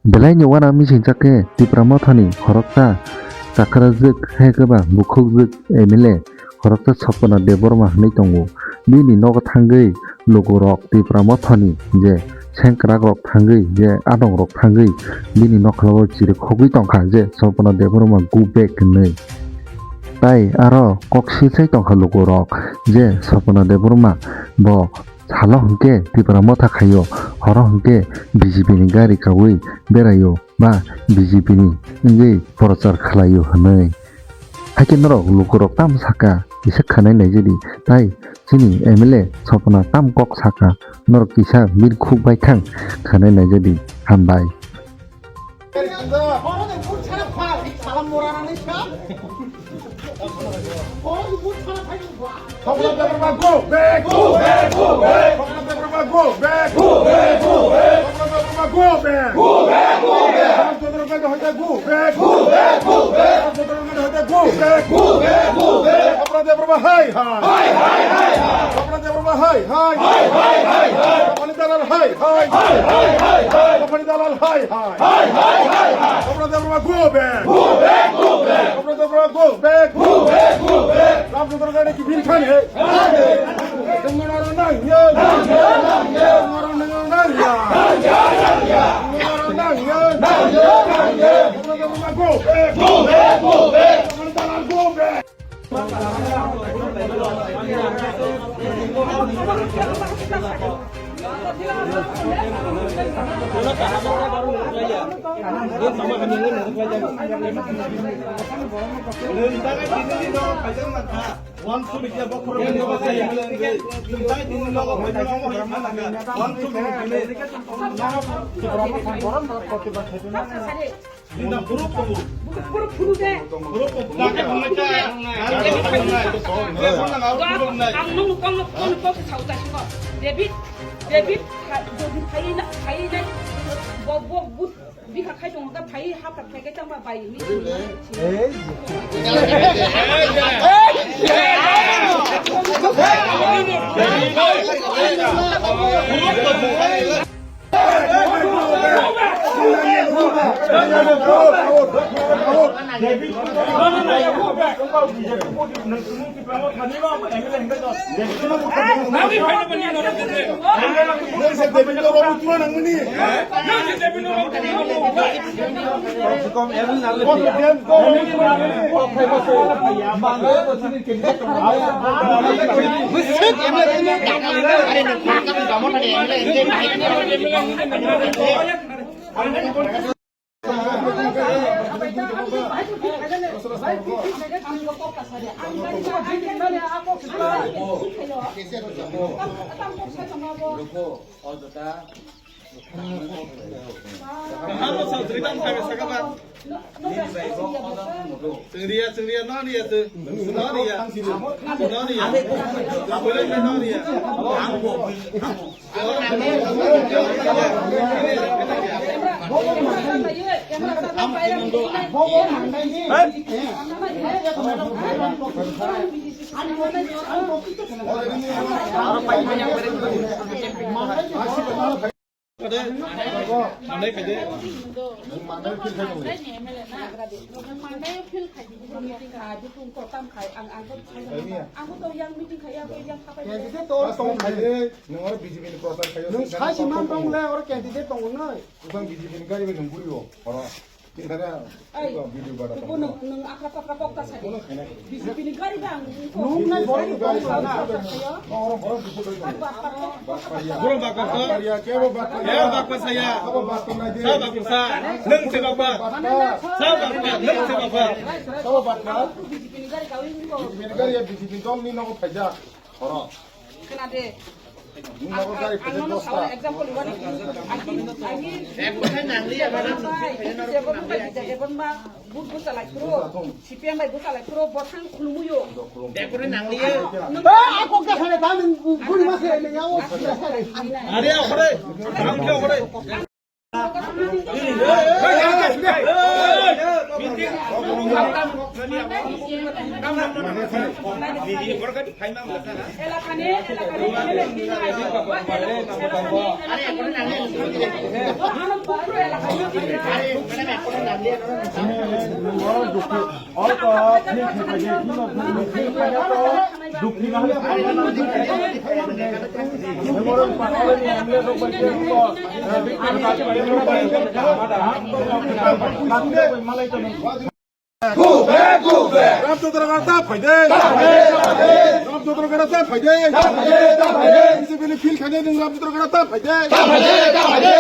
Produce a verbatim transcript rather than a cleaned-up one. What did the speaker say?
Belaini uana misingcha khe Tipra Mothani khoroksa chakrajwk hai khe ba bukhukjwk M L A khoroksa Sapna Debbarma hwnwi tongo. Bini nogo thangwi lugurok Tipra Mothani je sengkrakrok thangwi je adongrok thangwi bini nokhlao chirikhogwi tongkha je Sapna Debbarma go back hwnwi. Tai aro kok silsai tongkha lugurok je Sapna Debbarma bo salo hwnkhe Tipra Motha khaio, horo hwnkhe B J P ni gari kaui beraio ba B J P ni wngwi prochar khlaio hwnwi. Haikhe norok lukurok tamo saka kisa khanai naijadi, tai chini M L A Sapna tam kok saka norok kisa bini khuk bai thang khanai naijadi. Hambai. Sapna Debbarma go back! Go back, go back! Sapna Debbarma go back! Go back, go back! Sapna Debbarma go back! Go back, go back! Sapna Debbarma go back! Go back, go back! Sapna Debbarma go back! Go back, go back! Sapna Debbarma hai hai! Hai hai hai hai! Sapna Debbarma hai hai! Hai hai hai hai! Sapna dalal hai hai! Hai hai hai hai! Sapna dalal hai hai! Hai hai hai hai! Sapna Debbarma go back! Go back, go back! Sapna Debbarma go back! Go back, go back! Ram Chandra Gandhi ki bin khan hai! Nangno nangya! Nangno nangya! Nangno nangya! Nangno nangya! Nangno nangya! Go back! Go back! Go back! Ang nung kong kong kong kok sa uta sino. David, David, jodi phai na, phai na, bo, bo, but, bikha khai tong ta phai, hap ta phai ke tang ba bai ni. Kaham no sa, jwri tamo thangwi sakha ba. Chwngriya, chwngriya, no riya chwng. No riya. No riya. Abole no riya. Candidate to oro tong khai. Nwng sai si man tong le oro candidate tong nai. Bwsang B J P ni gari bai nwng guri o oro. Ai, video bada tong. Nwng, nwng akra pakra kok ta sadi. B J P ni gari ba ang. Nwng nai borok ni gari sana. Oro borok dukhu doi tong. Borok bakar sa. Bakar ya, kebo bakar ya. Kebo bakar saya. Kebo bakar nai de. Sa bakar sa. Nwng se bakar. Sa bakar, nwng se bakar. Kebo bakar. B J P ni gari ya, B J P ni dol ni nogo phaijak. Oro. Khna de. Ang, ang, ang nono sawi example rwani. Ang, ang, ek bwthai nangliya, jebo bai bijak, jebo ma but bwsa lai phuru, C P M bai bwsa lai phuru, bothang khulumuyo. Ek bwthai nangliya. Ba, ako ka sare ta nung guri ma se ne ya o. Are, ore. Ang ke ore. Go back, go back. Ramchandra Gada ta phaide. Ta phaide, ta phaide. Ramchandra Gada ta phaide. Ta phaide, ta phaide. B J P ni field khaide nwng Ramchandra Gada ta phaide. Ta phaide, ta phaide.